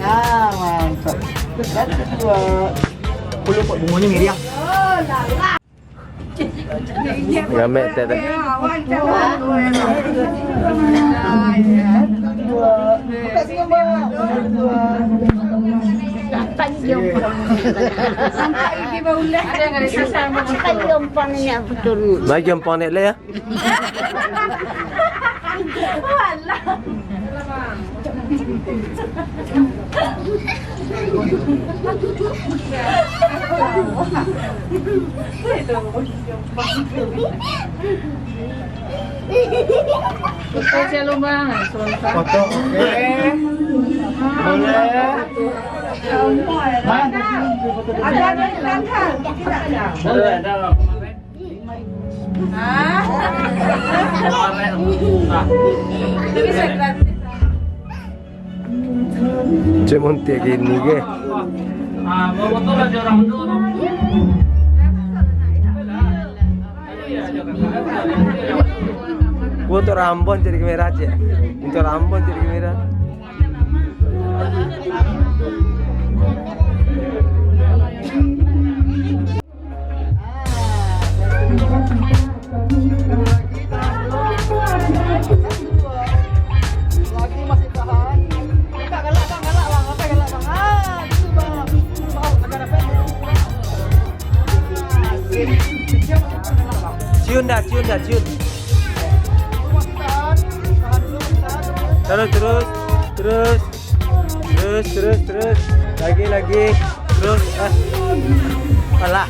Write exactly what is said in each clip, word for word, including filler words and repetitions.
Ah, mantap. Satu, dua. Aku lupa bunganya miriah. Ngamek teh, teh. Sampai jompang. Sampai jompang ni, betul. Baik, jompang ni lah, ya. Walah. Foto siap, Bang. Foto, oke. Boleh. Mas, ada, ada, ada. Boleh. Cek montiak gini ke? Gua tu rambon jadi kamera, cek. Itu rambon jadi kamera. Ciun dah, ciun dah, ciun. Terus, terus, terus. Terus, terus, terus. Lagi, lagi. Terus, eh. Alah.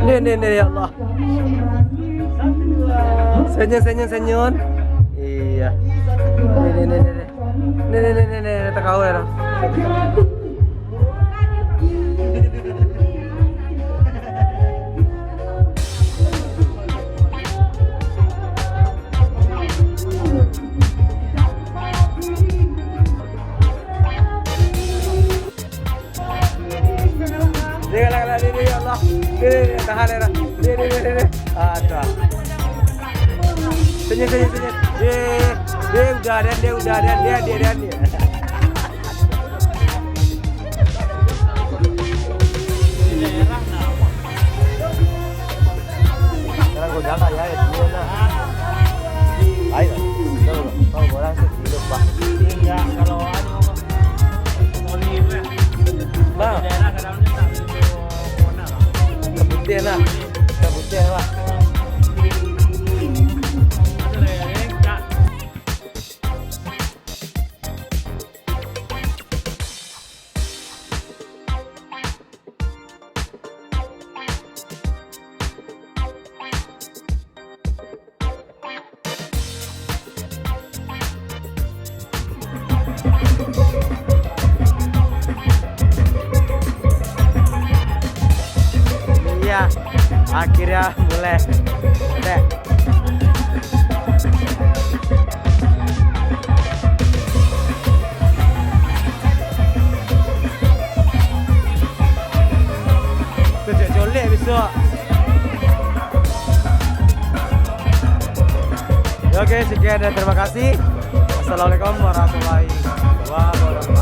Ni, ni, ni, ya Allah. Senyum, senyum, senyum. Iya. Ni, ni, ni, ni, ni. Ni, ni, ni, ni, ni, ni, takawa lah. Dia galak-galak dia, dia, ya Allah. Dia, dia, dia, tahan dia dah. Dia, dia, dia, dia, dia. Ah, tu ah. Senyum, senyum, senyum. Dia, dia udah, dan dia udah, dan dia, dia, dan dia. Sekarang kau jaga ya, ya, dua lah. Ayo, kalau, kalau orang segitu, Pak. Iya, kalau anu, Bang. Sebutin lah. Sebutin lah. Iya, akhirnya mulai. Deh. Kejap colek besok. Ya, oke, sekian dan terima kasih. Assalamualaikum warahmatullahi wabarakatuh.